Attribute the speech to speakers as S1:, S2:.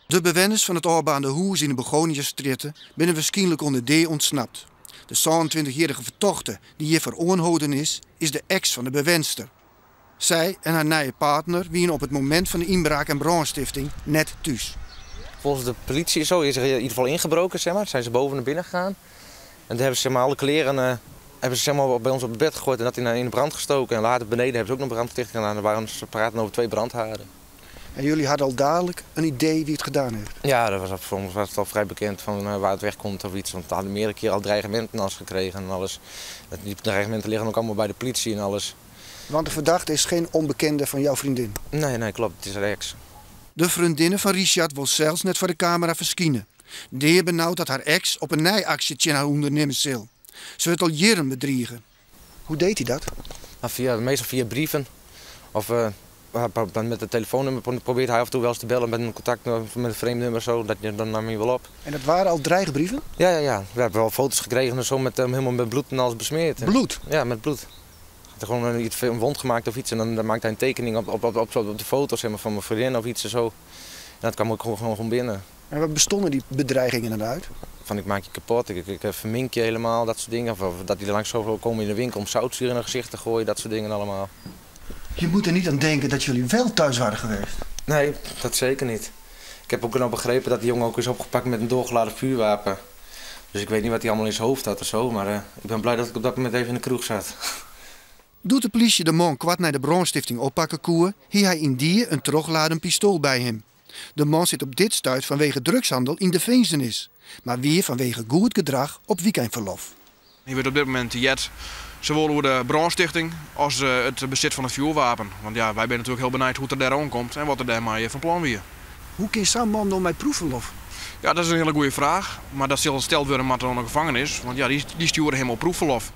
S1: De bewenners fan it ôfbaarnde hûs yn de Begoniastrjitte binne wierskynlik oan de dea ûntsnapt. De 27-jierrige fertochte dy't hjirfoar oanholden is, is de eks fan de bewenster. Sy en har nije partner wiene op it momint fan de ynbraak en brânstifting net thús.
S2: Volgens de politie zo is er in ieder geval ingebroken, zeg maar. Zijn ze boven naar binnen gegaan. En toen hebben ze, zeg maar, alle kleren hebben ze, zeg maar, bij ons op het bed gegooid en dat in de brand gestoken. En later beneden hebben ze ook nog brandstichting gedaan. Er waren, ze praten over twee brandhaarden.
S1: En jullie hadden al dadelijk een idee wie het gedaan heeft?
S2: Ja, dat was, voor ons was het al vrij bekend van waar het wegkomt of iets. Want we hadden meerdere keren al dreigementen als gekregen en alles. Die dreigementen liggen ook allemaal bij de politie en alles.
S1: Want de verdachte is geen onbekende van jouw vriendin?
S2: Nee, nee, klopt. Het is haar ex.
S1: De vriendinnen van Richard wil zelfs net voor de camera verschijnen. De benauwd dat haar ex op een nijactie tsjin har ûndernimme sil. Se wurdt al jierren bedrige. Hoe deed hij dat?
S2: Nou, meestal via brieven. Of met het telefoonnummer probeert hij af en toe wel eens te bellen met een contact met een vreemd nummer. Zo, dat, dan nam hij wel op.
S1: En dat waren al dreigbrieven?
S2: Ja, ja, ja. We hebben wel foto's gekregen en zo met helemaal met bloed en alles besmeerd.
S1: Bloed?
S2: Ja, met bloed. Hij had er gewoon een wond gemaakt of iets en dan maakte hij een tekening op de foto's, zeg maar, van mijn vriendin of iets en zo. En dat kwam ook gewoon binnen.
S1: En wat bestonden die bedreigingen dan uit?
S2: Van ik maak je kapot, ik vermink je helemaal, dat soort dingen. Of dat die er langs zou komen in de winkel om zoutzuur in hun gezicht te gooien, dat soort dingen allemaal.
S1: Je moet er niet aan denken dat jullie wel thuis waren geweest.
S2: Nee, dat zeker niet. Ik heb ook nog begrepen dat die jongen ook is opgepakt met een doorgeladen vuurwapen. Dus ik weet niet wat hij allemaal in zijn hoofd had of zo, maar ik ben blij dat ik op dat moment even in de kroeg zat.
S1: Doe't de polysje de man koart nei de brânstifting oppakke koe, hie hy yndie in trochladen pistoal by him. De man sit op dit stuit fanwege drugshandel yn de finzenis, mar wie fanwege goed gedrach op weekendverlof.
S3: Hy wurdt op dit momint heard, sawol oer de brânstichting as it besit fan it fjoerwapen. Want ja, wy binne natuerlik hiel benijd hoe't er dêr oankomt en wat er dêrmei fan plan wie.
S1: Hoe kin sa'n man no mei proefferlof?
S3: Ja, dat is in hiele goede fraach. Mar dat sil steld wurde moatte oan de gefangenis, want ja, dy stjoere him op proefferlof.